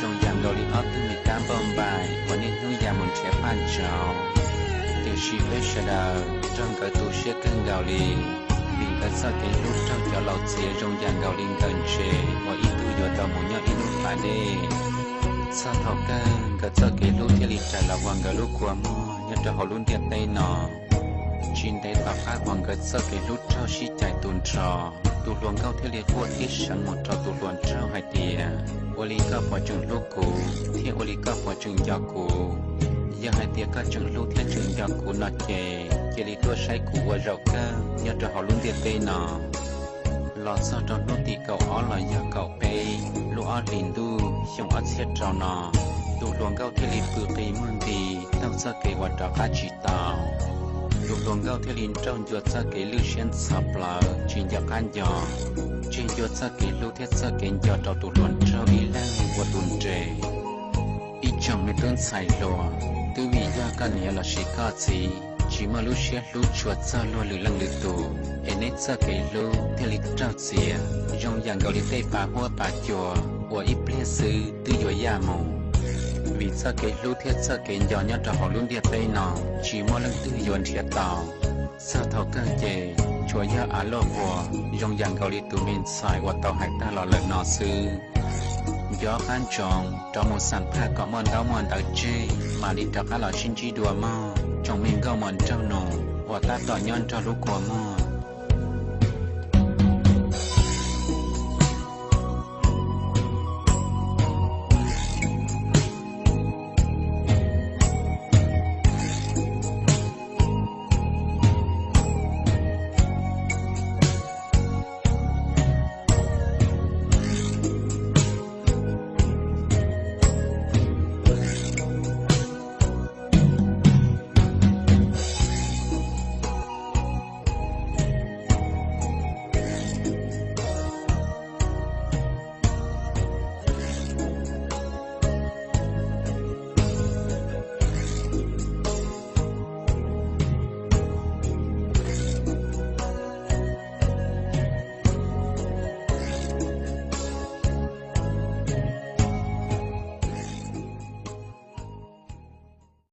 zoo yam nkaus li ob tug me kab npauj npaim uas niaj hnub ya mus nrhiav paj ntsauv. Tiam sis peb sawv daws nrog nkawd tu siab kawg nkaus li, vim nkawd txoj kev hlub raug cov laus txiav zoo yam nkaus li nkawm ntses uas ib tug yuav tau mus nyob ib lub pas dej. Txog thaum kawg nkawd txoj kev hlub thiaj li rais los ua nkawd lub kua muag nyob rau hauv lub ntiaj teb no. Tsis ntev tom qab uas nkawd txoj kev hlub raug sib cais tu nrho, tus hluas nkauj thiaj li quaj tib seev mus rau tus hluas nraug hais tias, ua li koj puas tseem hlub kuv thiab ua li koj puas tseem nco kuv? Yog hais tias koj tseem hlub thiab tseem nco kuv no ces cia li tuaj saib kuv ua zaum kawg nyob rau hauv lub ntiaj teb no. Los txog rau hnub tim kaum ob los yog kaum peb lub ob hlis ntuj xyoo ob txhiab rau no, tus hluas nkauj thiaj li pw qi muag nti taug txoj kev uas rov qab tsis tau. Tus hluas nkauj thiaj li nrauj ncua txoj kev lwj siab ntxhov plawv tsis nco qab nco, tseg ncua txoj kev hlub thiab txoj kev nco rau tus hluas nraug ib leeg ua tus nres. Ib tsoom me tub ntxhais hluas, twb vim yog koj niam lossis koj txiv tsis muaj lub siab hlub tshua txog luag lwm leej lwm tus es neb txoj kev hlub thiaj li raug txiav zoo yam nkaus li tej pa huab pa cua uas ib pliag xwb twb yuav yaj mus. Vim txoj kev hlub thiab txoj kev nco nyob rau hauv lub ntiaj teb no tsis muaj leej twg yuav nrhiav tau. Txog thaum kawg ces tsuas yog av luaj quas zoo yam nkaus li tus me ntxhais uas tau hais tag los lawm no xwb. Nco qab ntsoov rov mus xam phaj kom muaj ntaub muaj ntawv tseg mam li rov qab los sib ntsib dua mog tsoom me nkauj muam nraug nus uas tab tom nyob nrog lub kua muag.